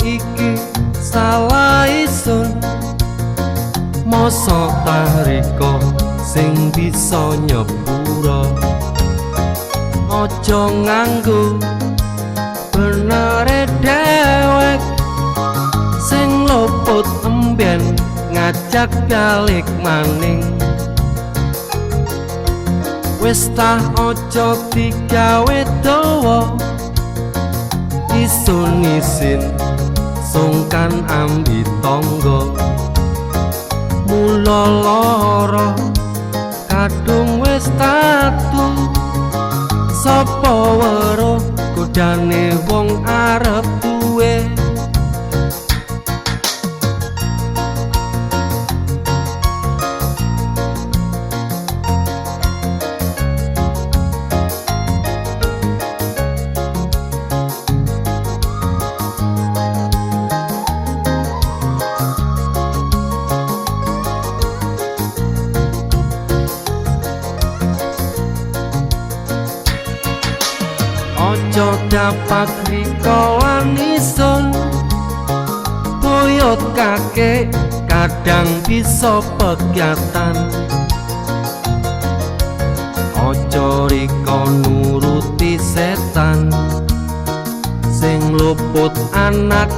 iki salah isun, mosok tariko sing bisa nyepuro. Aja nganggo benere dewek sing luput emben ngajak balik maning. Wis tah aja digawe dawa, isun isin sungkan ambi tangga. Mula lara kadung wis tatu, sapa weruh godane wong arep duwe. Aja dapat rika lan isun, buyut kakek kadang bisa pegatan. Aja rika nuruti setan sing luput anak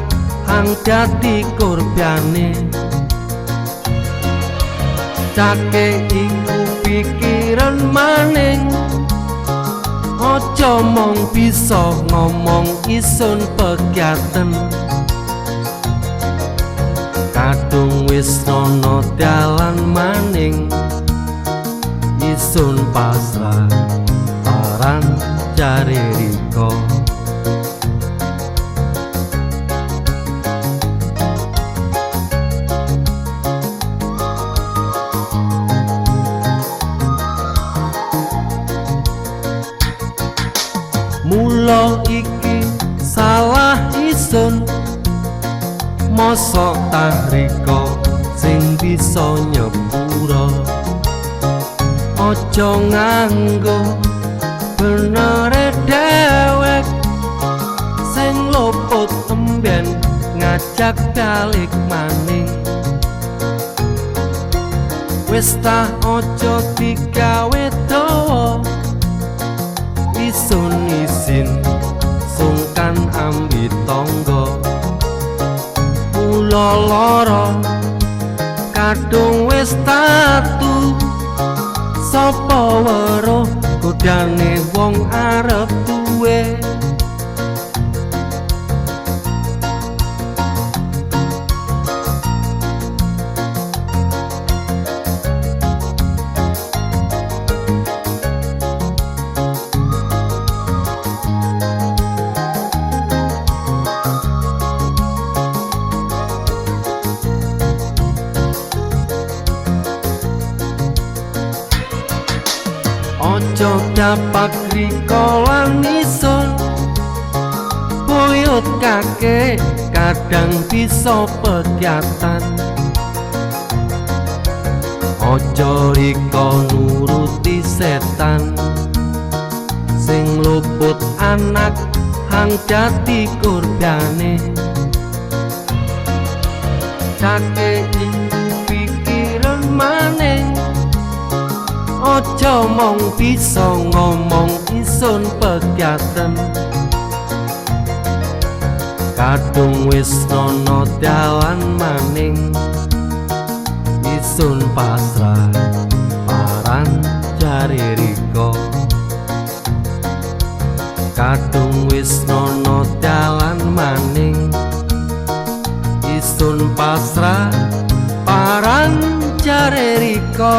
hang dadi kurbane. Cake iku pikiran maning, aja mung bisa ngomong isun pegaten. Kadung wis ana dalan maning, isun pasrah aran jare rika. Mula iki salah isun, mosok tarika sing bisa nyepuro. Aja nganggo benere dewek sing luput emben ngajak balik maning. Wis tah aja digawe dawa, isun isin sungkan ambi tangga. Mula lara kadung wis tatu, sapa weruh godane wong arep duwe. Aja dapat rika lan isun, buyut kakek kadang bisa pegatan. Aja rika nuruti setan sing luput anak hang dadi kurbane. Cake iku pikiran maning, aja mung bisa ngomong isun pegaten. Kadung wis ana dalan maning, isun pasrah paran jare rika. Kadung wis ana dalan maning, isun pasrah paran jare rika.